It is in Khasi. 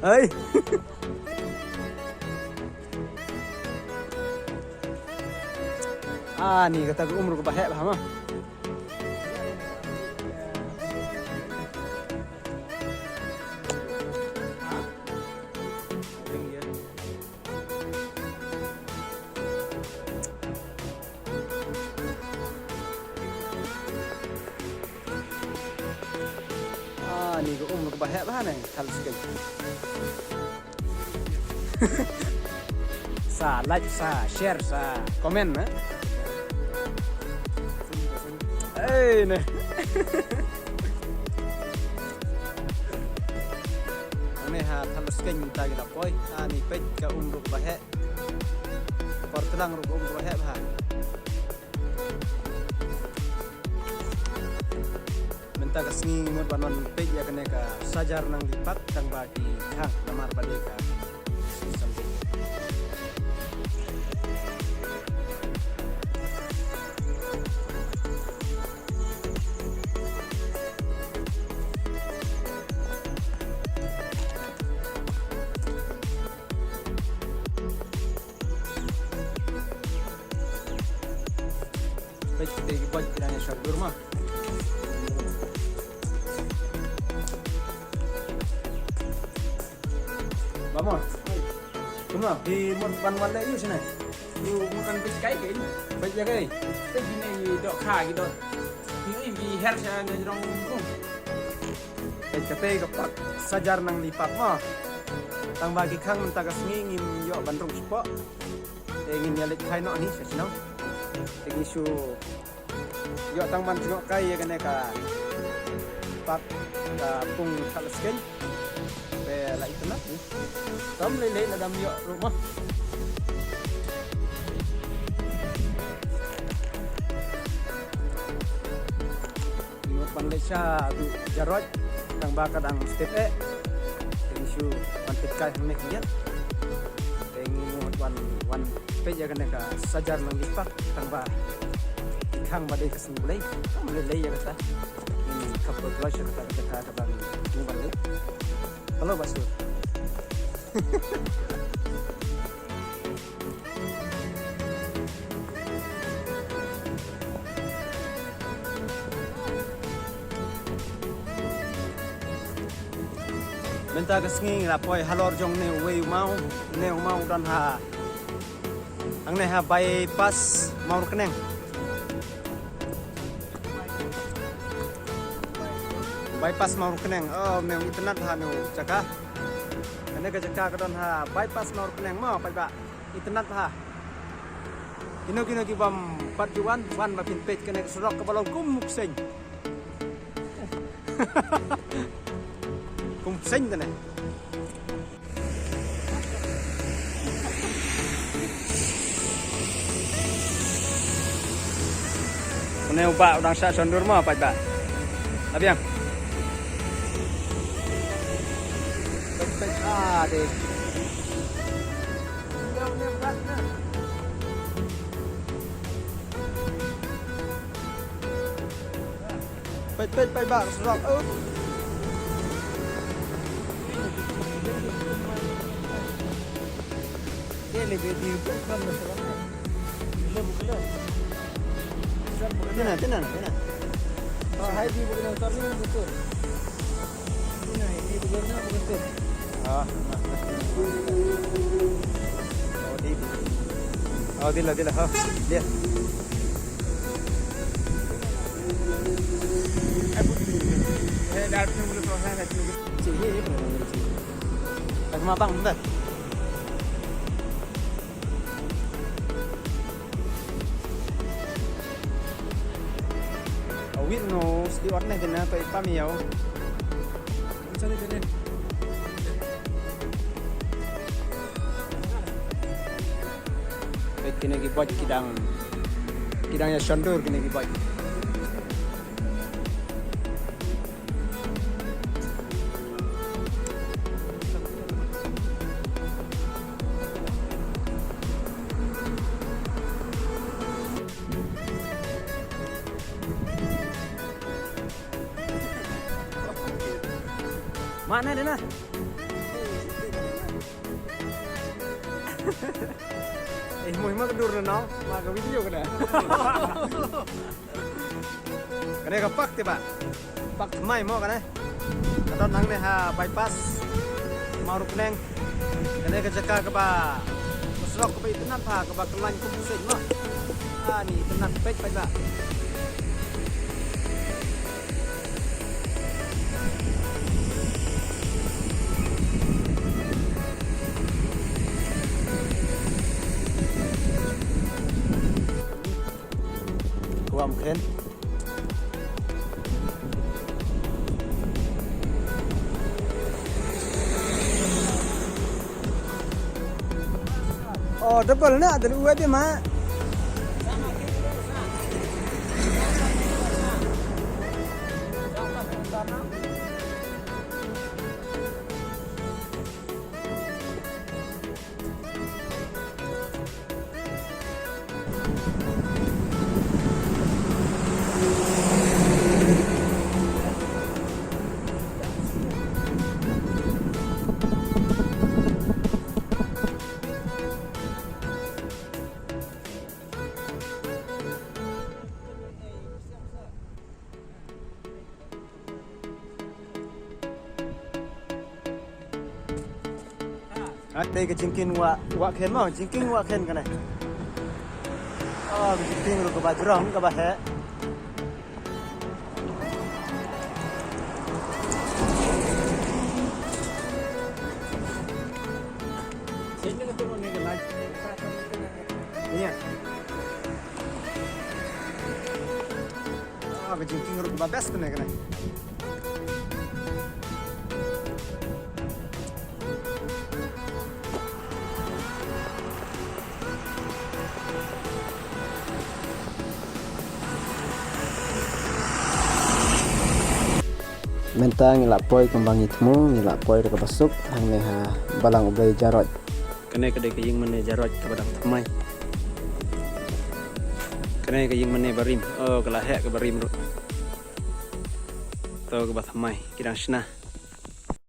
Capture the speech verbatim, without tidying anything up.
Ai. Ah, ni kata ka um ruh kaba heh bha ma. Ah, ni ka um ka ba heh bha ne, Thal Skeng. Sa like, sa share, sa comment, eh. Ei, ne. Hangne ha Thal Skeng mynta ngi la poi. Ah, ni peit ka um ruh ka ba heh. Por tlang ruh ka um ka ba heh bha. Mynta ka sngi ngi mut ban wan peit ïa kane ka Sajar Nangli Park tang ba ki khang namar ba dei ka sngi Sunday. Peit kita ki bike ki dang ïa shah dur ma. Ba mo. Kumno, phi mut ban wan leh ïu shane? Ïu mut ban peit kai kein. Peit ïa kai. Peit ïa kine ki dohkha ki doh. Ki, ki her sha ne jrong kum. Peit kata ka park Sajar Nangli Park ma. Tang ba ki khang mynta ka sngi ngim ïoh ban rung shapoh. Te ngin ïa leit khai noh hi sha shnong. Te ngi shu ïoh tang ban jngoh kai ïa kane ka park ka pung Thal Skeng. Te la itynnat hi. Tam lei lei la dam ïoh ruh ma. Ngi mut ban leit sha tu Jarot tang ba ka dang step eh. Te ngi shu ban peit kai hangne khyndiat. Te ngi mut ban wan peit ïa kane ka Sajar Nangli Park tang ba ki khang ba dei ka sngi Blei. Kam lei lei ïa kata. Ngin khap ko kloi sha kata ka jaka kaba ngi mut ban leit. Hello, Basu. Mynta ka sngi ngi la poi halor jong ne uwei u maw, ne u maw u don ha, hangne ha bypass Mawryngkneng. Bypass Mawryngkneng. Oh, ne u itynnat ha ne u jaka. Kane ka jaka ka don ha bypass Mawryngkneng mo, paidbah. Itynnat ha. Kino kino ki bym pat ju wan, wan ba phin peit kane ka surok kaba long kum u kseng. Kum u kseng kane. Une u bah u dang shah shon dur mo, paidbah. La biang. Peit, peit, ah, dei. Peit, peit, peit, bah, surok. Oh. Tina, tina, tina. Ah, hai di bukan turning betul. Tina, ini bukan, bukan betul. Ah. Oh, di. Oh, di lah, di lah. Ha, dia. Eh, dah tu boleh proses lagi. Cik, eh, eh, pernah cik. Tak matang, bentar. Awit no, sti ot ne kena to ipam yau. Cari deh. Peit kine ki bike ki dang, ki dang ïa shon dur kine ki bike. Mana dia na? Eh, mo, mo ka dur na, no? Ma ka video ka na. Kane ka park te ba. Park thymmai mo kane. Ka don hangne ha bypass Mawryngkneng. Kane ka jaka kaba, ka surok kaba itynnat bha, kaba kyllain kum sien mo. Ani itynnat peit peit ba. Kwah khein. Oh, double na, double uwe bi ma. Ate ka jingkieng wah, wah khein mo, jingkieng wah khein kane. Oh, ka jingkieng ruh kaba jrong, kaba heh. Iya. Ah, ka jingkieng ruh kaba best kane kane. Mynta ngi la poi kumba ngi thmu, ngi la poi da kaba suk hangne ha Balang U Blei Jaroj. Kane ka dei ka ïing mane Jaroj kaba dang thymmai. Kane ka ïing mane barim. Oh, ka la heh ka barim ruh. To kaba thymmai ki dang shna.